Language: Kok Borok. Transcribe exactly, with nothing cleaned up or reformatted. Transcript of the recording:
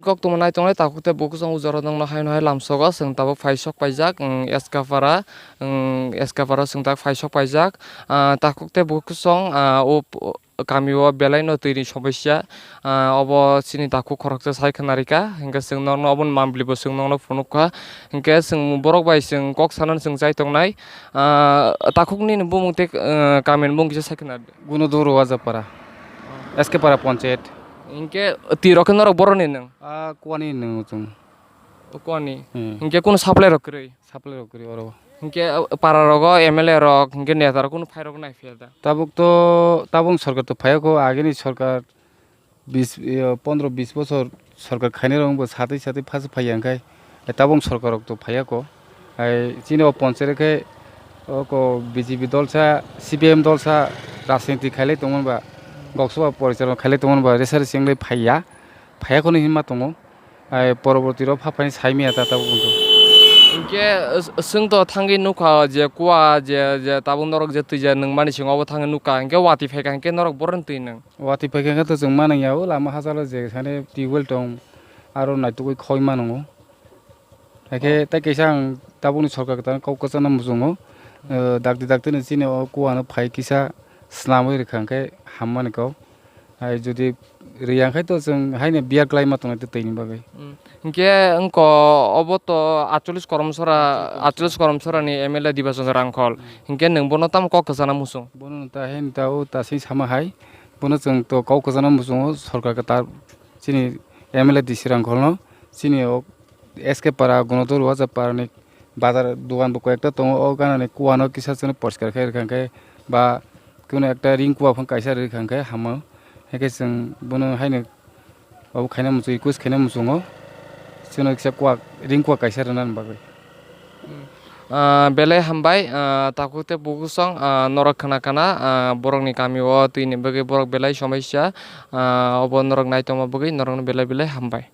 kok tongma nai tongnai takhuk tei bukhuk song o jora nokno haino hai lamsogo chwng tabuk phai sok paijak, wng, Eskapara, wng, Eskapara chwng tak phai sok paijak. Ah, takhuk tei bukhuk song, ah, o, o kami o belai no twi ni somosya, ah, obo chini takhuk khoroksa sai khna rika, hinkhe chwng nokno oboni mambli bo chwng nokno phunuk kha, hinkhe chwng borok bai chwng kok sanani chwng chai tongnai. Ah, takhuk nini bumung tei, ah, kami ni bumung kisa sai khna. Gunodoro Wajapara, S K Para Panchayat. Hinkhe twi rok khe norok borok ni nwng? A kuani nwng chwng. O kuani. Hmm. Hinkhe kunu supply rok kwrwi? Supply rok kwrwi oro. Hinkhe, uh, para rogo M L A rok, hinkhe neta rok kunu phai rok nai phiya da? Tabuk to, tabuk sorkar to phaiya ko, agini sorkar bis, iyo, pondro bis bosor sorkar khainai rok bo satwi satwi phas phaiya hinkhe, tabuk sorkar rok to phaiya ko. Hai chini o ponchayat khe, o ko B J P dol sa, C P M dol sa, rajniti khailai tongmani ba, Lok Sabha porichalona khailai tongmani ba, resari chenglai phaiya, phaiya kono hinma tongo. Hai poroborti rok pha phai sai maya ta tabuk wngkha. Hinkhe, s-, chwng to thangwi nukha je kua je, je tabuk norok je twi je nwng mani singo obo thangwi nukha, hinkhe watwi phaikha hinkhe norok boroni twi nwng. Watwi phaikha hinkhe to chwng manwi ya o lama hachalo je sani tubewell tong aro naitugwi khoi mano. Haikhe tei kaisa ang tabukni sorkar kwtal kok kwchangno muchungo, eh, dakti dakti ni chini o kua no phai kisa swnamwi rwkha hinkhe hammani kok. Hai jodi rwya khai to chwng haino biya kwlai ma tongnai tei twini bagwi. Hmm. Hinkhe wngko obo to atchollish korom sora, atchollish korom sora ni M L A Diba Chandra Rangkhol. Hmm. Hinkhe nwng bono tamo kok kwchana muchung? Bono ta haino ta o ta sing sama hai. Bono chwng to kok kwchana muchungo sorkar kwtal chini M L A D C Rangkhol no chini o S K Para, Gunodoro Wajapara ni bazar dogan bo koi ekta tongo, o gana ni kua no kisa chwng poriskar khe rwkha khe ba kunu ekta ring kua phang kaisa rwkha khe hamo, haikhe chwng bono haino obo khaina muchung, request khaina muchungo chwngno kisa kua, ring kua kaisa rwna bagwi. Ah, belai hambai, ah, takhuk tei bukhuk song, ah, norok khna khna, ah, borokni kami o twi ni bagwi borok belai somosya, ah, obo norok naitokma bagwi norokno belai belai hambai.